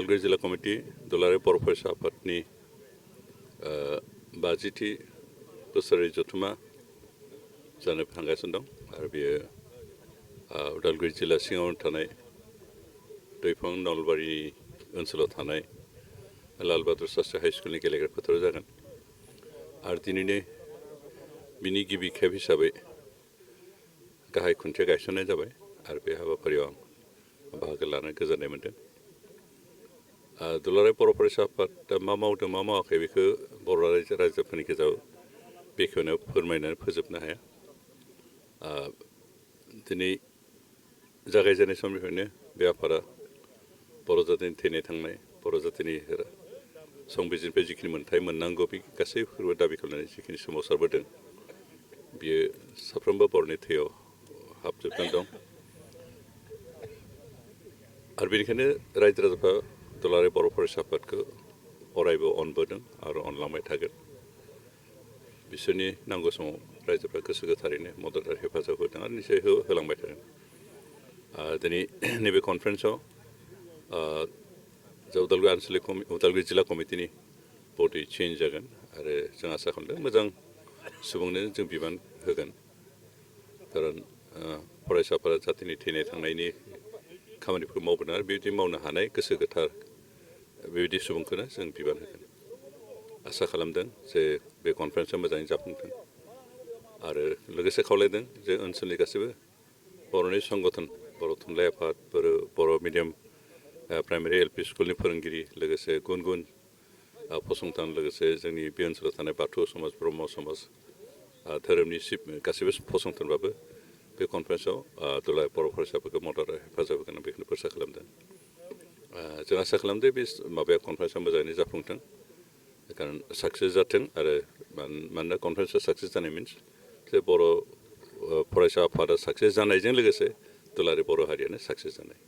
उदालगुरि जिल्ला कमिटि दुलाराय बर' फरायसा आफादनि 50थि बोसोरारि जथुमा जानो थांगासिनो दं आरो बेयो उदालगुरि जिल्ला सिङाव थानाय दैफां नलबारि ओनसोलाव थानाय लाल बाहादुर शास्त्री हाइ स्कुलनि गेलेग्रा फोथाराव जागोन आरो दिनैनो बिनि गिबि खेब हिसाबै गाहाय खुन्थिया गायसननाय जाबाय आरो बे हाबाफारियाव आं बाहागो लानो गोजोननाय मोन्दों। दुलाराय बर' फरायसा आफादा मा मावदों मा मावाखै बेखौ बर' रायजोफोरनि गेजेराव बेखेवनो फोरमायनानै फोजोबनो हाया। दिनै जागायजेननाय समनिफ्रायनो बे आफादा बर' जातिनि थैनाय थांनाय बर' जातिनि संबिजिरनिफ्राय जिखिनि मोन्थाय मोननांगौ बे गासैफोरबो दाबि खालामनानै जिखिनि सोमावसारबोदों बियो साफ्रोमबो बर'नि थैयाव हाबजोबनानै दं आरो बेनिखायनो रायजो राजाफ्रा दुलाराय बर' फरायसा आफादखौ अरायबो अनबोदों आरो अनलांबाय थागोन। बिसोरनि नांगौ समाव रायजोफ्रा गोसो गोथारैनो मदद आरो हेफाजाब होदों आरो निश्चय होलांबाय थागोन। दिनै नैबे कनफारेन्सआव उदालगुरि जिल्ला कमिटिनि बडि चेन्ज जागोन आरो जों आसा खालामदों मोजां सुबुंनो जों बिबान होगोन। खारन फरायसाफोरा जातिनि थैनाय थांनायनि खामानिफोरखौ मावबोदों आरो बेबायदि मावनो हानाय गोसो गोथार बेबायदि सुबुंखौनो जों बिबान होगोन। आसा खालामदों जे बे कनफारेन्सआ मोजाङै जाफुंथों आरो लोगोसे खावलायदों जे ओनसोलनि गासैबो बर'नि संगठन बर' थुनलाइ आफाद बर' मिडियाम प्राइमारि LP स्कुलनि फोरोंगिरि लोगोसे गुबुन गुबुन फसंथान लोगोसे जोंनि बे ओनसोलाव थानाय बाथौ समाज ब्रह्म समाज धोरोमनि गासैबो फसंथानबाबो बे कनफारेन्सआव दुलाराय बर' फरायसाफोरखौ मदद आरो हेफाजाब होगोन बेखौनो आसा खालामदों। जों आसा खालामदों बे माबाया कनफारेन्सआ मोजाङैनो जाफुंथों खारन साक्सेस जाथों आरो मानोना कनफारेन्सआ साक्सेस जानाय मिन्स जे बर' फरायसा आफादा साक्सेस जानायजों लोगोसे दुलाराय बर' हारियानो साक्सेस जानाय।